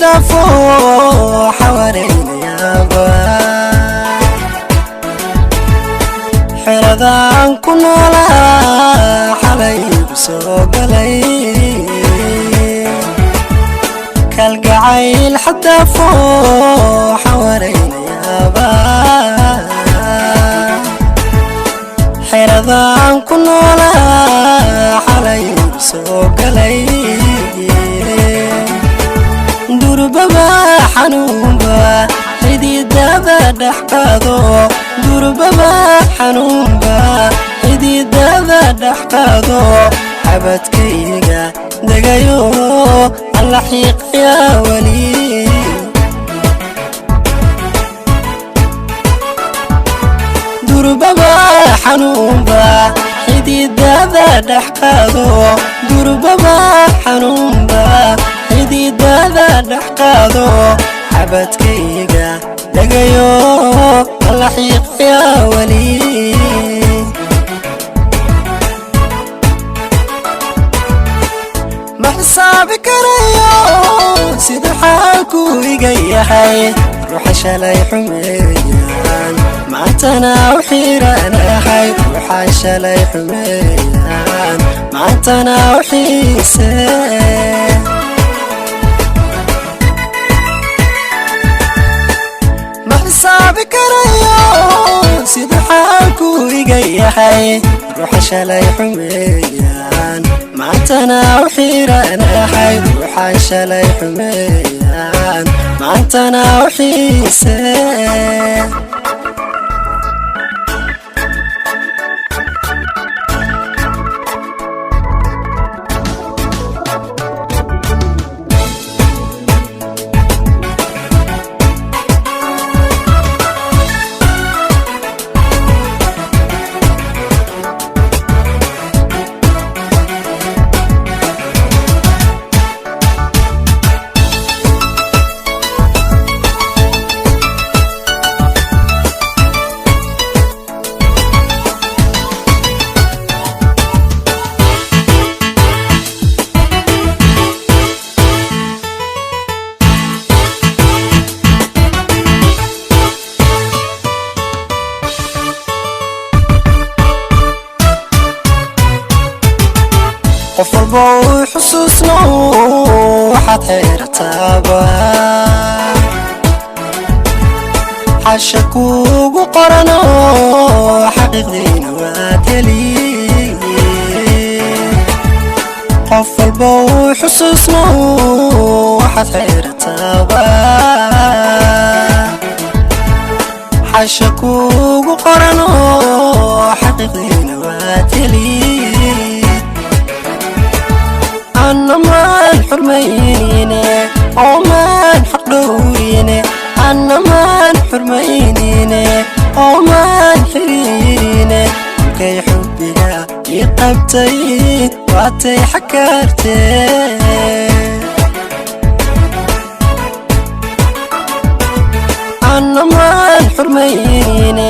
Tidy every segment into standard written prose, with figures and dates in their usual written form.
Xadaafo xawaraynayaaba Xeradaan ku noolaa xalay igu soo galay Kalgacayl xadaafo xawaraynayaaba Xeradaan ku noolaa xalay igu soo galay Durbaba xanuunba xididada dhex qaado Durbaba xanuunba xididada dhex qaado Xabadkayga degayo alla xiiqyaa weli Durbaba xanuunba xididada dhex qaado Durbaba xanuunba xididada dhex qaado Xabadkayga degayo alla xiiqyaa weli Ma xisaabi karayo sida xaalku iga yahay Ruuxa shalay xumeeyaan maantana u xiiranahay Ruuxa shalay xumeeyaan maantana u xiise Ma xisaabi karayo sida xaalku iga yahay Ruuxa shalay xumeeyaan maantana u xiiranahay Ruuxa shalay xumeeyaan maantana u xiise Qof walba uu xusuusno waxaad xeerataaba Xasha kuugu qorano xaqiiqdiina waad heli Qof walba uu xusuusno waxaad xeerataaba Xasha kuugu qorano xaqiiqdiina waad heli Annamaan xurmaynine oo maan xaq dhowrine Annamaan xurmaynine oo maan xiriirine Kolkay xubbiga ii qabtay waatay xakaartee Annamaan xurmaynine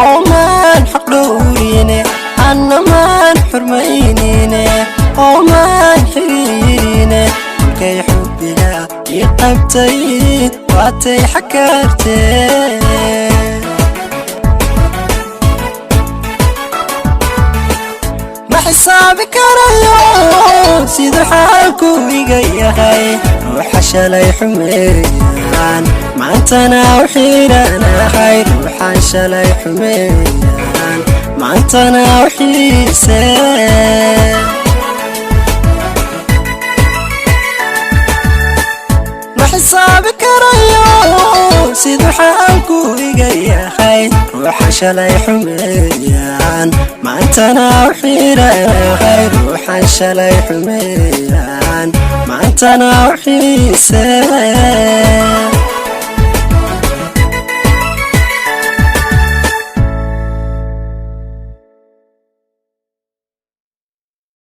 oo maan xaq dhowrine Annamaan xurmaynine oo maan xiriirine Kolkay xubbiga ii qabtay waatay xakaartee Ma xisaabi karayo sida xaalku iga yahay Ruuxa shalay xumeeyaan maantana u xiiranahay Ruuxa shalay xumeeyaan maantana u xiise Ma xisaabi karayo sida xaalku iga yahay Ruuxa shalay xumeeyaan maantana u xiiranahay Ruuxa shalay xumeeyaan maantana u xiise.